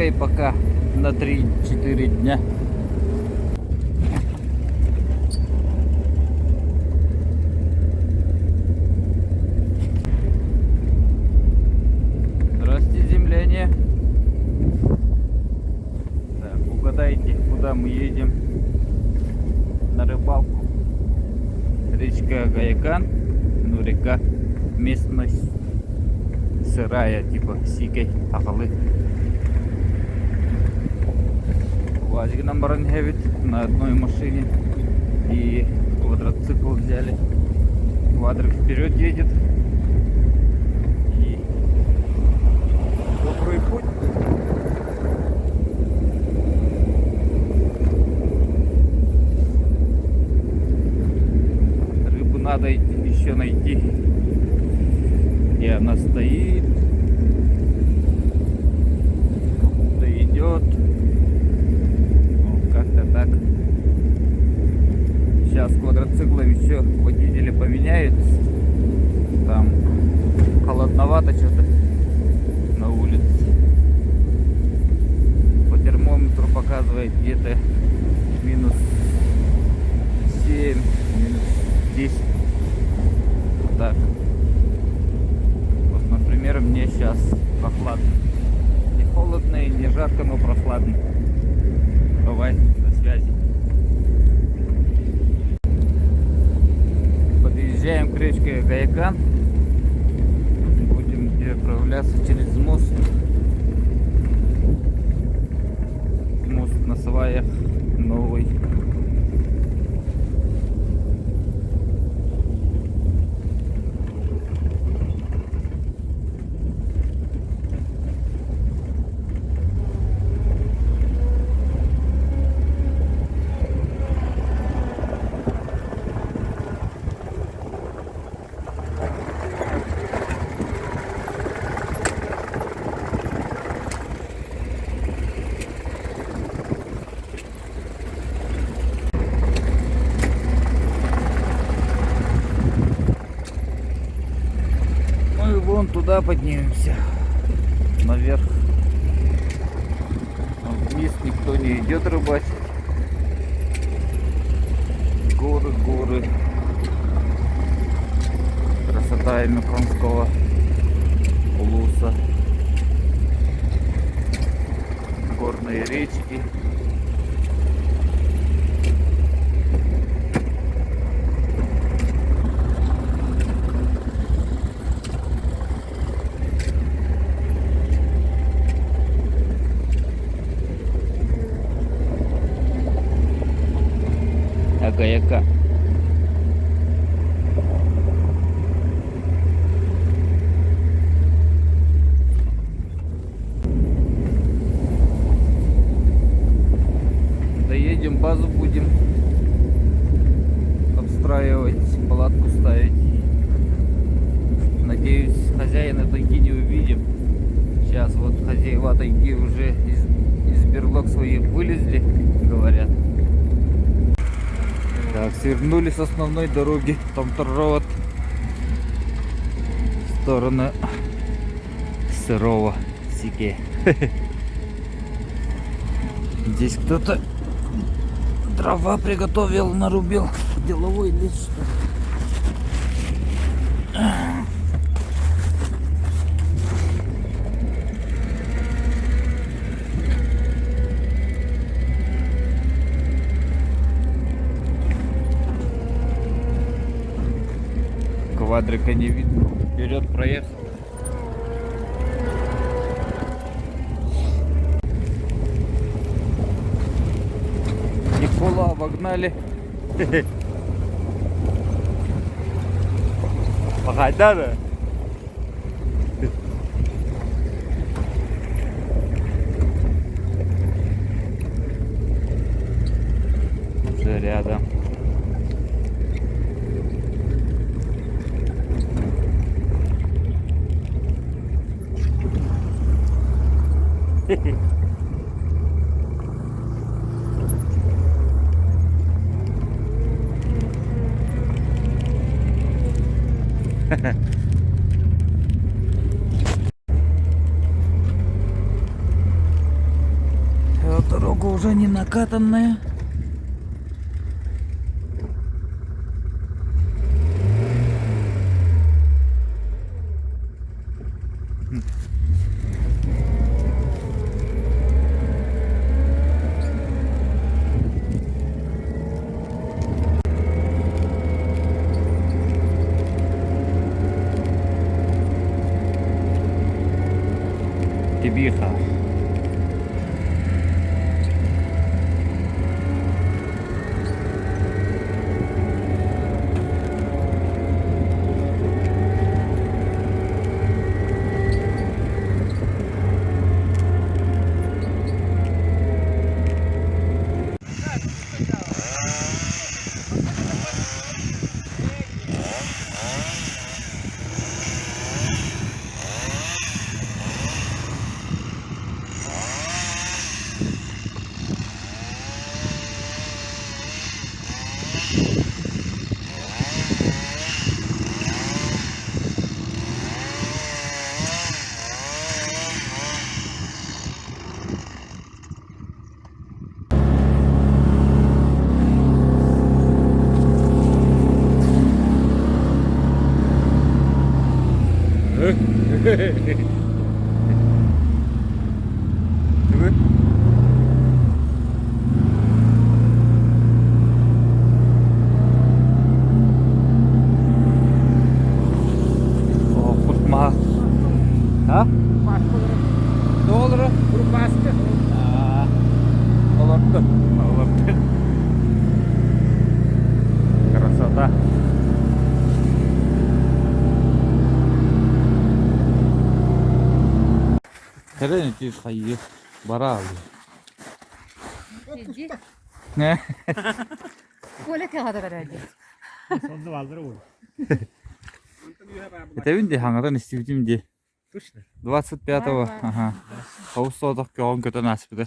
рыбалкой пока на 3-4 дня. Здравствуйте, земляне. Так, угадайте, куда мы едем на рыбалку. Речка Гаякан, ну река, местность сырая, типа сиикэй, сахалыы. УАЗигынан баран иһэбит на одной машине и квадроцикл взяли. Квадрик вперед едет. И добрый путь. Рыбу надо еще найти. Где она стоит. Да идет. Ну, как-то так. Сейчас квадроциклом еще водители поменяют. Там холодновато что-то на улице. По термометру показывает где-то минус 7, минус 10. Так. Вот, например, мне сейчас прохладно. Не холодно и не жарко, но прохладно. Давай, до связи. Подъезжаем к речке Гаякан. Будем переправляться через мост. Мост на сваях новый. Ну и вон туда поднимемся. Наверх. Вниз никто не идет рыбачить. Горы, горы. Красота Эмикронского улуса. Горные речки. Агаяка. Доедем, базу будем обстраивать, палатку ставить. Надеюсь, хозяина тайги не увидим. Сейчас вот хозяева тайги уже из, из берлог своих вылезли, говорят. Так, свернули с основной дороги, там Томтор в сторону сырого Сике. Здесь кто-то дрова приготовил, нарубил. Деловой лес, что ли? Квадрика не видно. Вперед проехал. Никола обогнали. Пахайда Уже рядом. Уже не накатанная. Тибиха. О, куртмаха. А? Доллары? Курбааска. Олорду. Олорду. Красота. Терен тиз хайы бара алды. Иди. Не? Коля каҕа барады. Сонно бааллар ол. Этэбин ди хаҥатан истибитим ди. Точно. 25-го. Ага. Тоҕус соҕотох көҕөн көтөн ааспыта.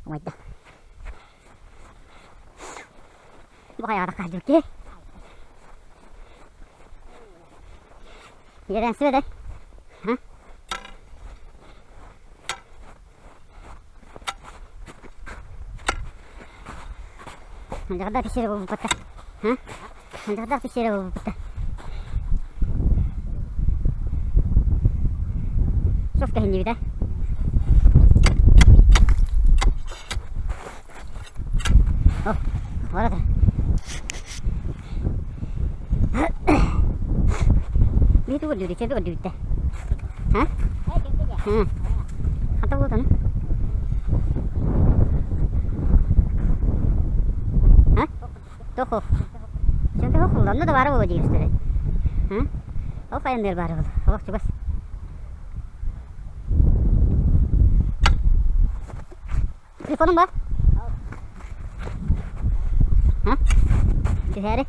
Умайда. Бу хайаҕа хаалдыбыт Иэрэнсибэ да? Ханжаҕардаах пещера буолбуппата. Ханжаҕардаах пещера буолбуппата. Суох көһүннүбүт а? О, бара Биһи тугу көрдүүрүй? Чэби көрдүүбүт да. А? Хата буолтан. А? Тохо. Чөмпө хохулла. Онно да баара буолуо дии көстөрө. А? Ол хайанныыр баара буолуо. Олох чугас. Телефонум бар? А? Түһээри.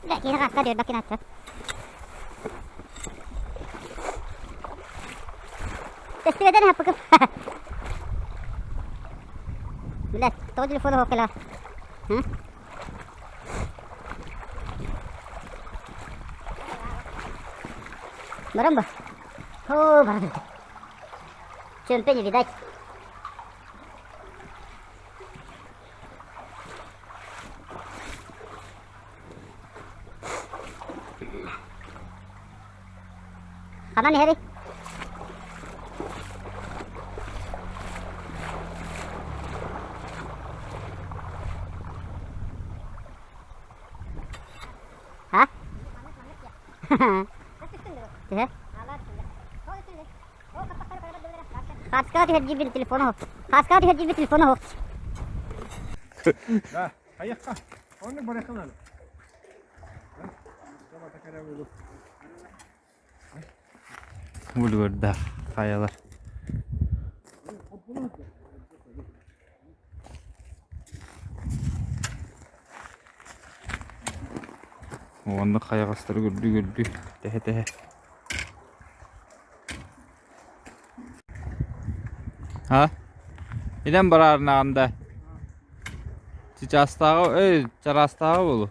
Да, киһи хаста диэн атчат. Тестибеден хаппыкым. Блядь, того телефона хоккела. Баран ба? О, баран. Чөмпө не видать. Ханан иһэбий? А? Төһө? Хаска түһэрдиибин телефона суох. Хаска түһэрдиибин телефона суох. Да, хайахха. Оннук барыахха наада. Бульвардаах хайалар. Уонна хайаҕастары көрдүү-көрдүү тэһэ-тэһэ. А? Идэн бараарнаҕын да? Чычаастааҕы, эй, чараастааҕы буолуо.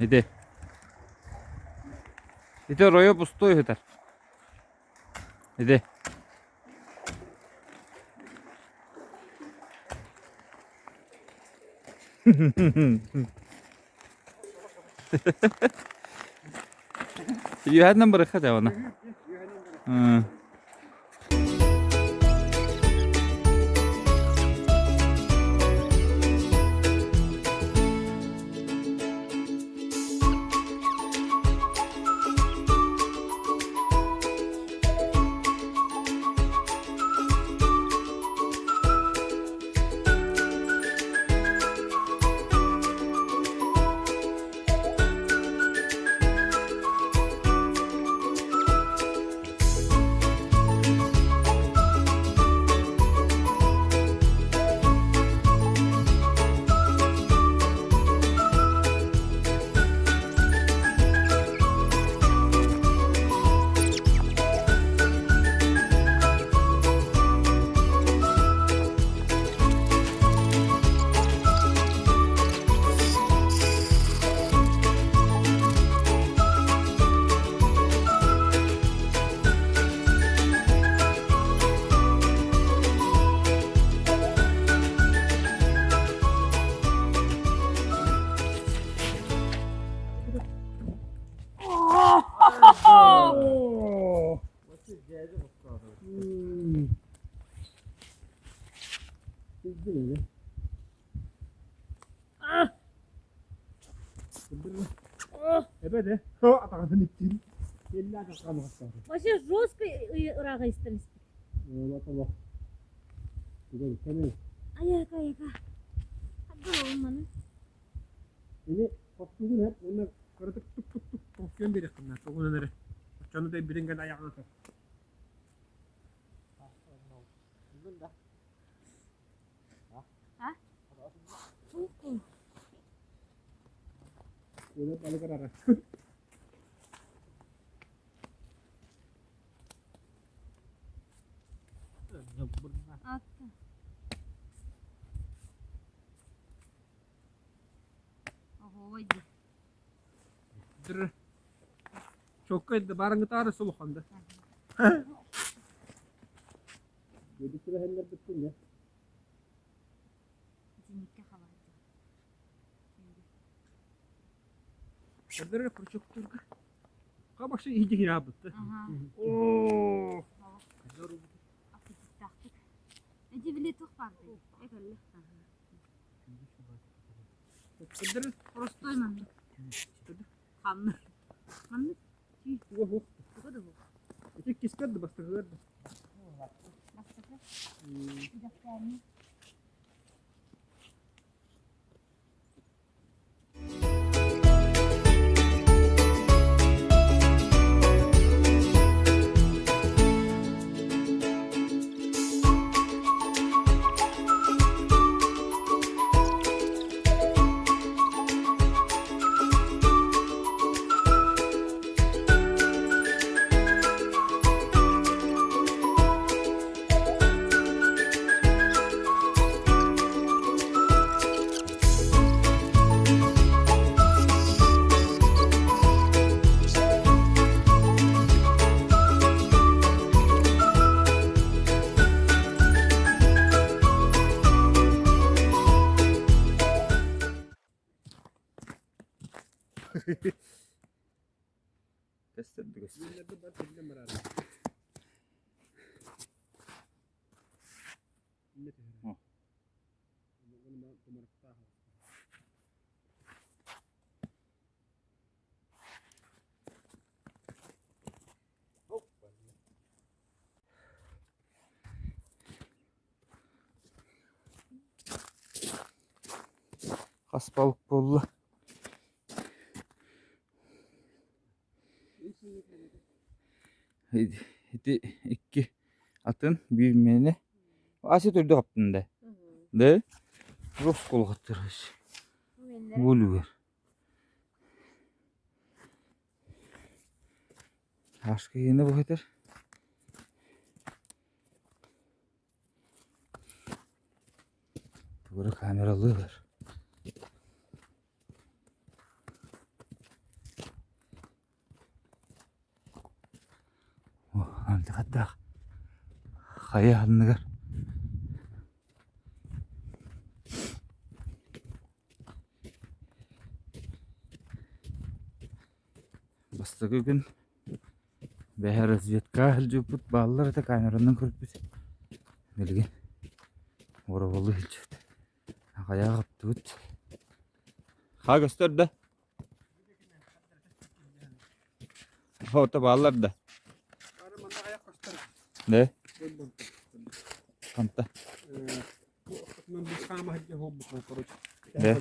Ити. Ити оройо пустой сытар. Ити. Үөһэннэн барыахха дьэ уонна. Вообще жестко ыраах истэн испит. Айака, айака. Хаддыр маны. Ini хохтугун эп уонна кыратык тук-тук-тук тохтуйан биэриэххин тугунан эрэ. Оччону да билин гэн айаҕына сар. А? Уонна балыгар ара. Атты. Оһуобай дии. Чокка бараҥытаары сулуханда. Бүттүбэһэллэрбиттин дьэ. Итинниккэ хабар Көрдөрөр крючоктурга. Хабакшы иһдьи кираабытты. Оо. Аппетиттаахтык. Эти били туох баардай? Экөллө. Көрдөрөр. Простой маннык. Ханнык. Ханнык? Уох. Туга да буох. Ити кискер да бастакылар да. Бастакы. Үдэхтээни. Көстөрдү көстөр. Хас балык буолла? Ити икки атын биир миэнэ. Ася төрдө хаптын да. Да? Росколгаттыр. Бу үлүгэр. Ашка иэнэ бу этэр. Тугура камералыылар. Алдьархайдаах хайа анныгар бастакы күн Бэһэ разведка сылдьыбыппыт бааллар этэ камеранан көрбүт. Билигин уороболуу сылдьыбыт. Аҕыйах аптыбыт. Хаа көстөр да? Ото бааллар да? Да? Ханта? Да?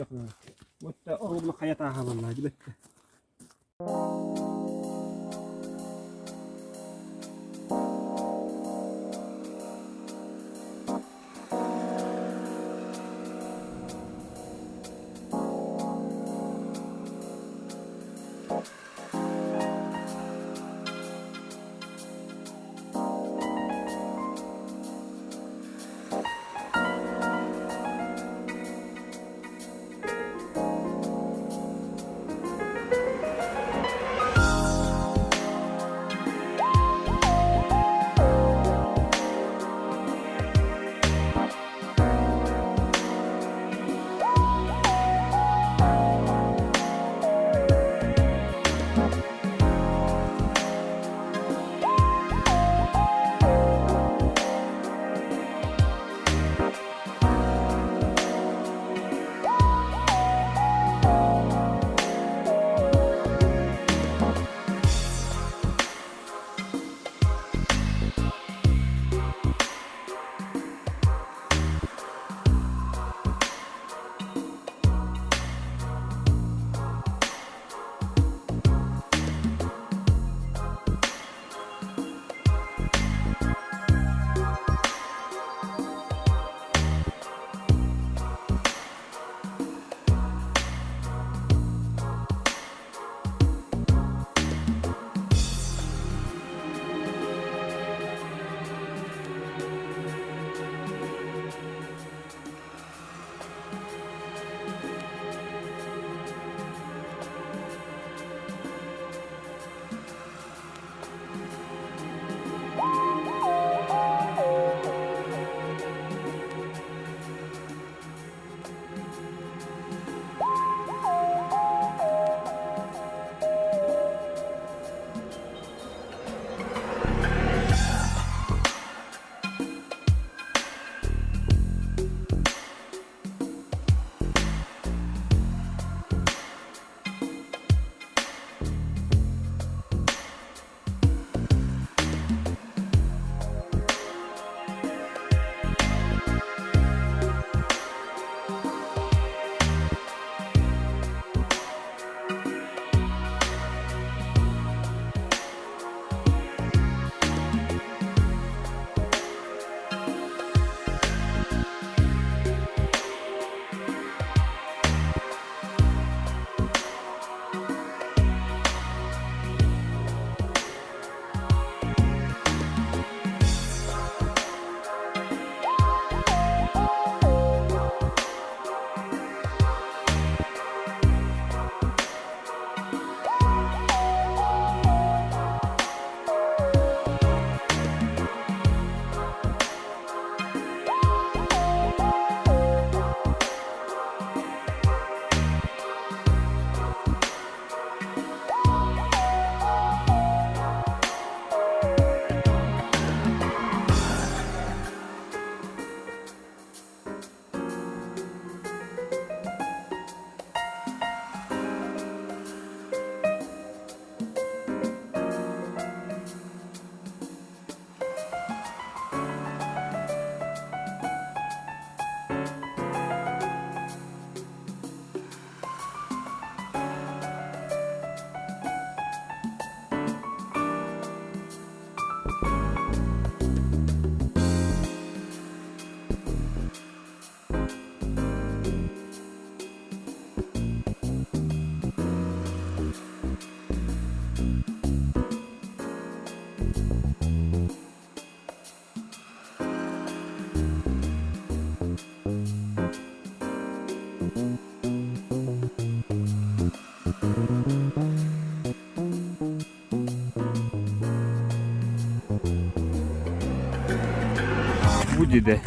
Бу диде.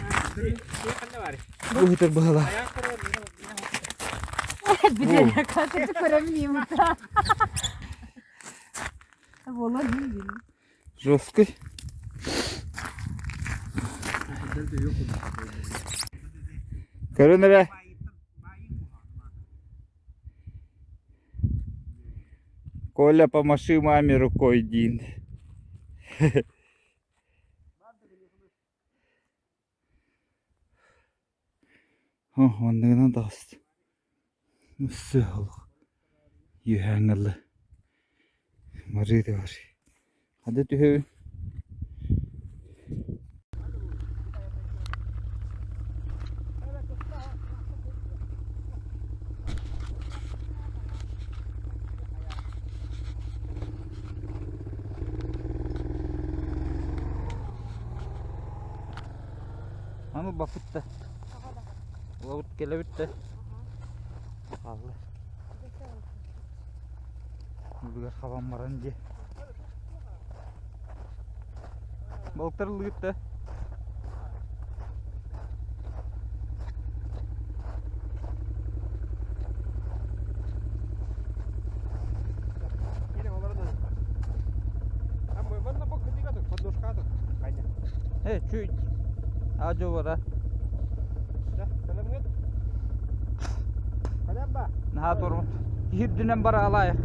Бу хытыр быһыла. Бүтэр катыты көрөм Буолан Жесткий. Көрөн эрэ. Коля, помаши маме рукой диин. Оннугунан таҕыста. Өссө олох үөһээҥҥэ дылы барыы да барыы. Ханна түһэбин? Аны баппыт да. Улабыт кэлэбит да. Хаалла. Бүгүр хабан баран дии. Балыктар ыллыгыт да. Э, чуть. Адьо бара. Наһаа турбут. Киһирдинэн бара алаайах.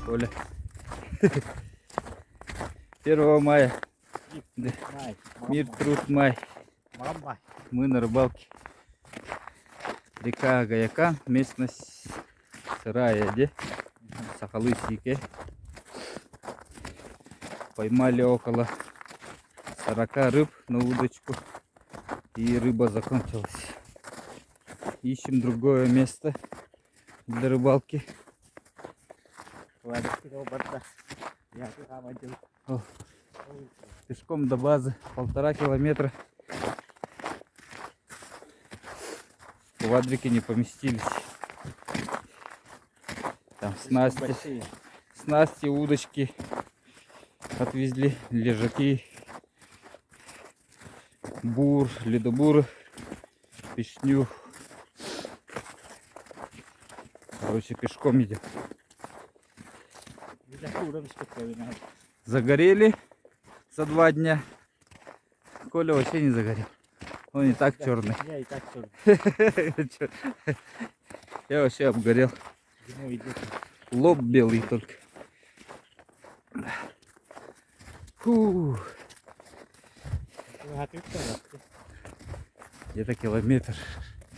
Коля. 1 мая. Мир, труд, май. Мы на рыбалке. Река Гаякан, местность Сырая, где? Сахалы Сике. Поймали около 40 рыб на удочку. И рыба закончилась. Ищем другое место для рыбалки. Пешком до базы 1,5 километра. Квадрики не поместились. Там снасти, снасти, удочки отвезли, лежаки, бур, ледобур, пешню. Короче, пешком идем. Загорели за 2 дня. Коля вообще не загорел. Он и так черный. Я и так черный. Я вообще обгорел. Зимой идет. Лоб белый только. Фу. Где-то километр.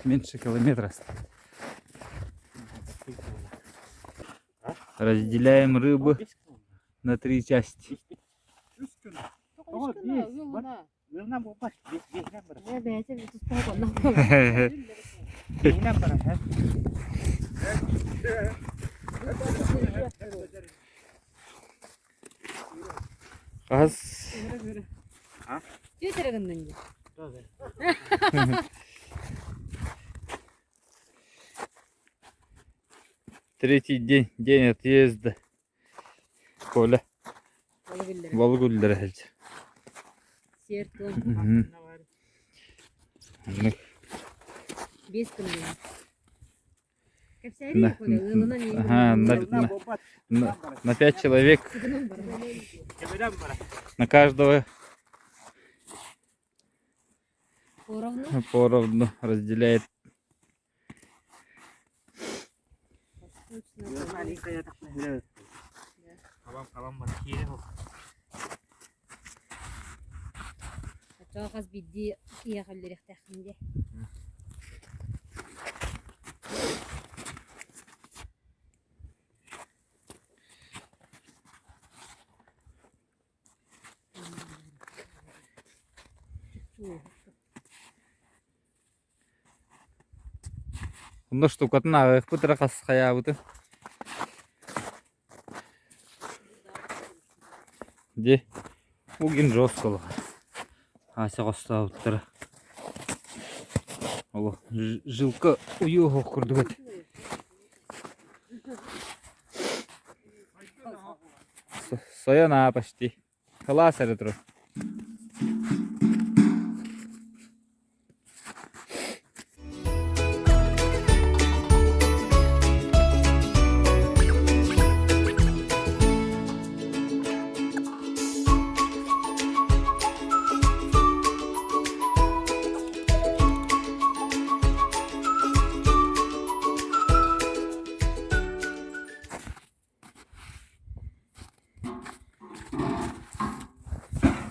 Меньше километра осталось. Разделяем рыбу на три части. Бэйэтэ туспа онно. Аз Түөтэрэ гыннын дии. Третий день, день отъезда. Коля, Ол биллэр. балык үллэрэ сылдьар. Сиэр туом Оннук. 5 күн Кэпсээри На, Коля ыалынан ага, на пять человек, на каждого Поровну. поровну разделяет. Оччоҕо хас биирдии киһиэхэ үллэриэхтээххин дии. Онно штукатын ааҕыахпыт эрэ хас хайаабытын. Дьэ, угин жестко улахан. Ася хостообуттара. Олох жилка уйуох курдук этэ. Сойон аа почти. Кылаас эрэ турар.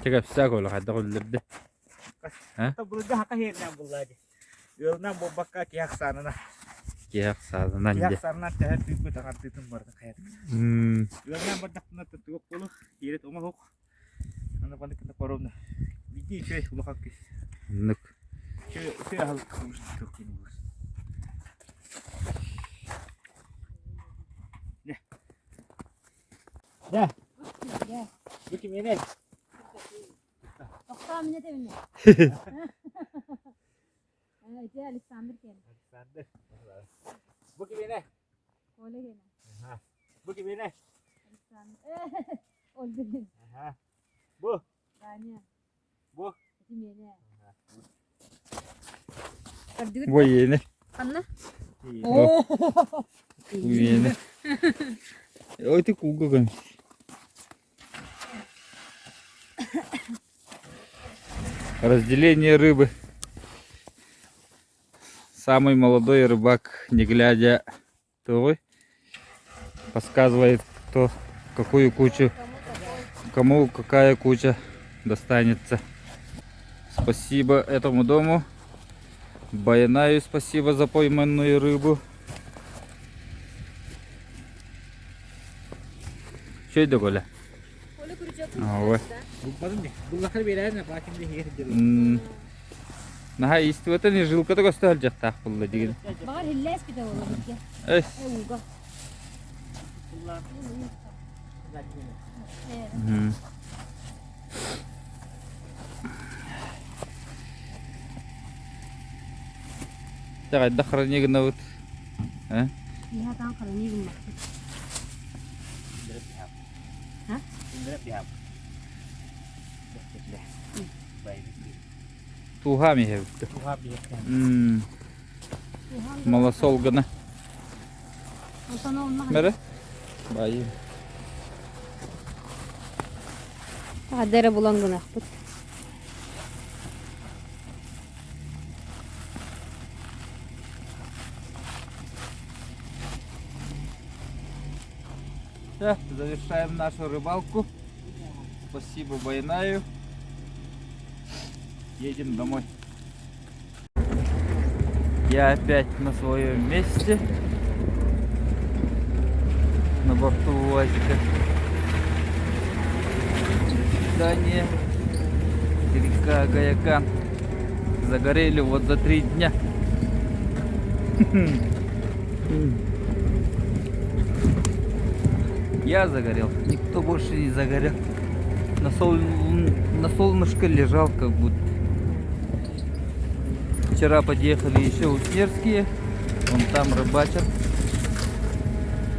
Чэ кэпсээ Коля хайдах үллэрдэ? Былыргы хака иһэринэн буллаа дии. Ыалынан буолбакка киһи ахсаанына. Киһи ахсаанынан Киһи дьэ. ахсаанынан төһө тыыппыт аҥардыытын барытын хайатык. Ыалынан бардахпына туох буолуох, иэрит оҥоһук. Аны маннык гына поровну. Биирдии үчүгэй улахан кыыс. Оннук. Үчүгэй үчүгэй аһылык туох диэн буолар. Дэ. Бу кимиэнэй? Тохтоо минэ тэбинэ. Ити Александр кэлэ. Александр. Бу кимиэнэй? Коля кэлэ. Бу кимиэнэй? Александр. Ольга. Бу. Таня. Бу. Ити миэнэ. Бу иэнэ. Ханна? О. Бу иэнэ. Ой, ты куга көмүс. Разделение рыбы. Самый молодой рыбак, не глядя, тугуй, подсказывает. Кто какую кучу, кому какая куча достанется. Спасибо этому дому. Баянаю спасибо за пойманную рыбу. Что это, Коля? Ой. Наһаа истибэтэн жилката көстө сылдьахтаах буолла дигин. Баҕар хиллээспитэ буолла бикке. Эс. Ууга. Дьэ хайдах хранение гынабыт? Э? Иһэ таан хранение гыммаппыт. Тууһаам иһэбит. Малосол гына. Бэрэ? Баайы. Хадда эрэ булан гынахпыт. Все, завершаем нашу рыбалку. Спасибо Байнаю. Едем домой. Я опять на своем месте. На борту УАЗика. До свидания. Река Гаякан. Загорели вот за 3 дня. Я загорел. Никто больше не загорел. На солнышко лежал как будто. Вчера подъехали еще уснерские. Вон там рыбачат.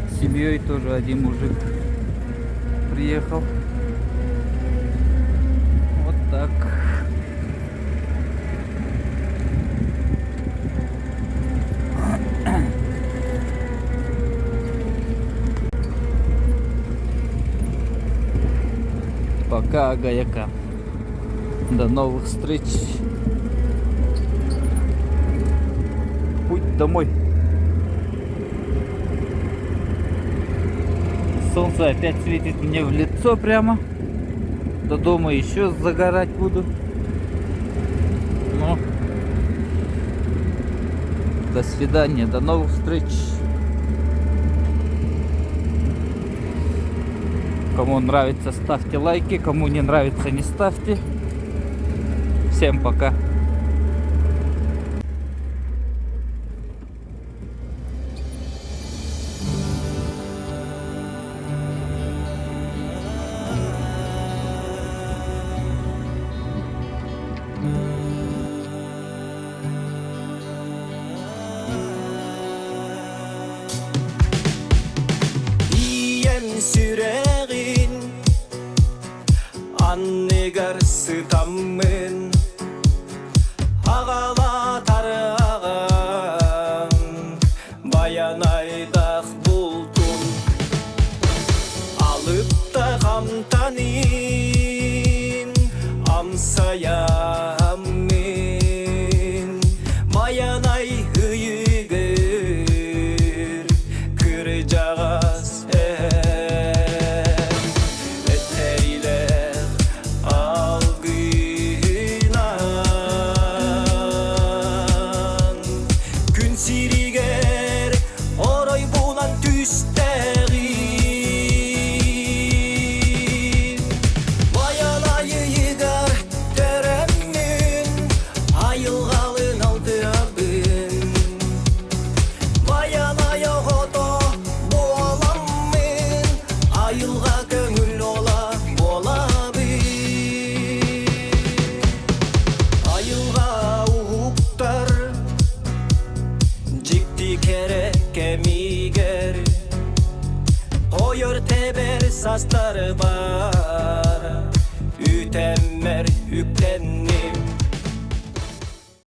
С семьей тоже один мужик приехал. Вот так. Пока, Гаяка. До новых встреч. Путь домой. Солнце опять светит мне в лицо прямо. До дома еще загорать буду. Ну, до свидания, до новых встреч. Кому нравится, ставьте лайки, кому не нравится, не ставьте. Всем пока. Ийэм сүрэҕин анныгар сытаммын Аҕалаатар аҕам байанайдаах бултун Алыпта хамтанын амсайаммын Байанай ыйыгыр кырдьаҕас эһэм Этэрилээх алгыһынан Күн сиригэр оройбунан түстэҕин Байанай ыйыгар төрөммүн айылҕалын алтыһабын Байанай оҕото буоламмын айылҕа көҥүл ола буолабын Айылҕа уһуктар дьикти кэрэ кэмигэр Ойор тэбэр састарбар.